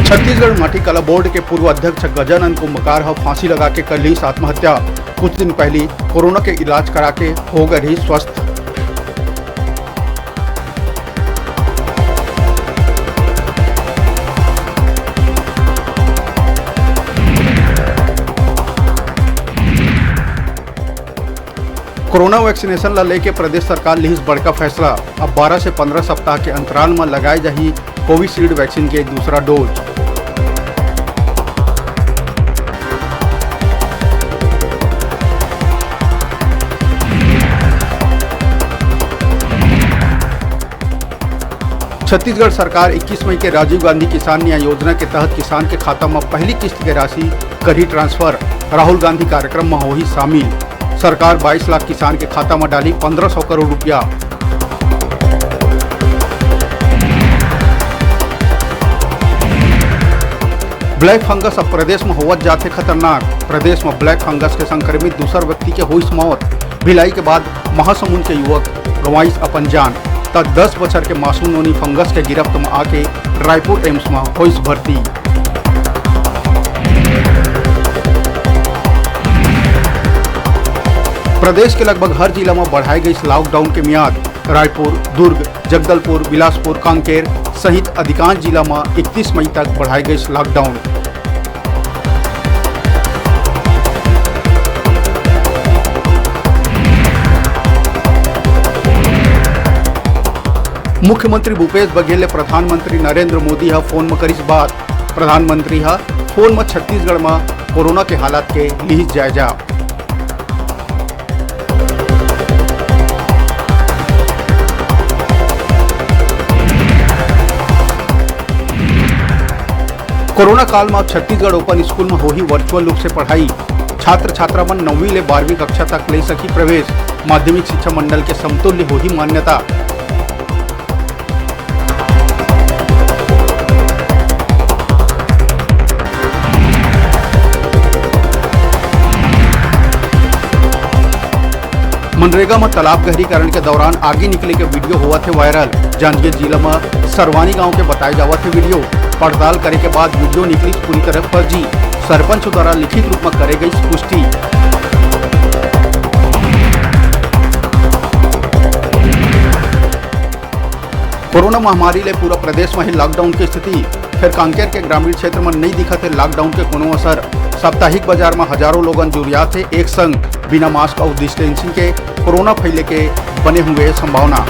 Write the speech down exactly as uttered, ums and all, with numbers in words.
छत्तीसगढ़ माटी कला बोर्ड के पूर्व अध्यक्ष गजानन कुंभकार ह फांसी लगा के कर लीस आत्महत्या। कुछ दिन पहली कोरोना के इलाज करा के हो गए रही स्वस्थ। कोरोना वैक्सीनेशन ला लेके प्रदेश सरकार लिहिस बड़का फैसला। अब बारह से पंद्रह सप्ताह के अंतराल म लगाए जाही कोविशील्ड वैक्सीन के दूसरा डोज। छत्तीसगढ़ सरकार इक्कीस मई के राजीव गांधी किसान न्याय योजना के तहत किसान के खाता म पहली किस्त के राशि करही ट्रांसफर। राहुल गांधी कार्यक्रम म होही शामिल। सरकार बाईस लाख किसान के खाता म डाली पंद्रह सौ करोड़ रुपया। ब्लैक फंगस अब प्रदेश म होवत जाथे खतरनाक। प्रदेश म ब्लैक फंगस के संक्रमित दूसर व्यक्ति के होइस मौत। भिलाई के बाद महासमुंद के युवक गंवाइस अपन जान, त दस बछर के मासूम नोनी फंगस के गिरफ्त म आके रायपुर एम्स म होइस भर्ती। प्रदेश के लगभग हर जिला म बढ़ाए गइस लॉकडाउन के मियाद। रायपुर, दुर्ग, जगदलपुर, बिलासपुर, कांकेर सहित अधिकांश जिला म इकतीस मई तक बढ़ाए गइस लॉकडाउन। मुख्यमंत्री भूपेश बघेल ले प्रधानमंत्री नरेंद्र मोदी ह फोन म करिस बात। प्रधानमंत्री ह फोन म छत्तीसगढ़ म कोरोना के हालात के लिहिस जायजा। कोरोना काल म अब छत्तीसगढ़ ओपन स्कूल म होही वर्चुअल रूप से पढ़ाई। छात्र छात्रा मन नौवीं ले बारहवीं कक्षा तक ले सकही प्रवेश। माध्यमिक शिक्षा मंडल के समतुल्य होही मान्यता। मनरेगा म तालाब गहरीकरण के दौरान आगी निकले के वीडियो होवत हे वायरल। जांजगीर जिला म सरवानी गांव के बताए जावत हे वीडियो। पड़ताल करे के बाद वीडियो निकलिस पूरी तरह फर्जी। सरपंच द्वारा लिखित रूप म करे गइस पुष्टि। कोरोना महामारी ले पूरा प्रदेश म हे लॉकडाउन के स्थिति। फेर कांकेर के ग्रामीण क्षेत्र म नइ दिखत हे लॉकडाउन के कोनो असर। साप्ताहिक बाजार म हजारों लोगन जुरियात हे एक संग, बिना मास्क अउ डिस्टेंसिंग के कोरोना फैले के बने हुए संभावना।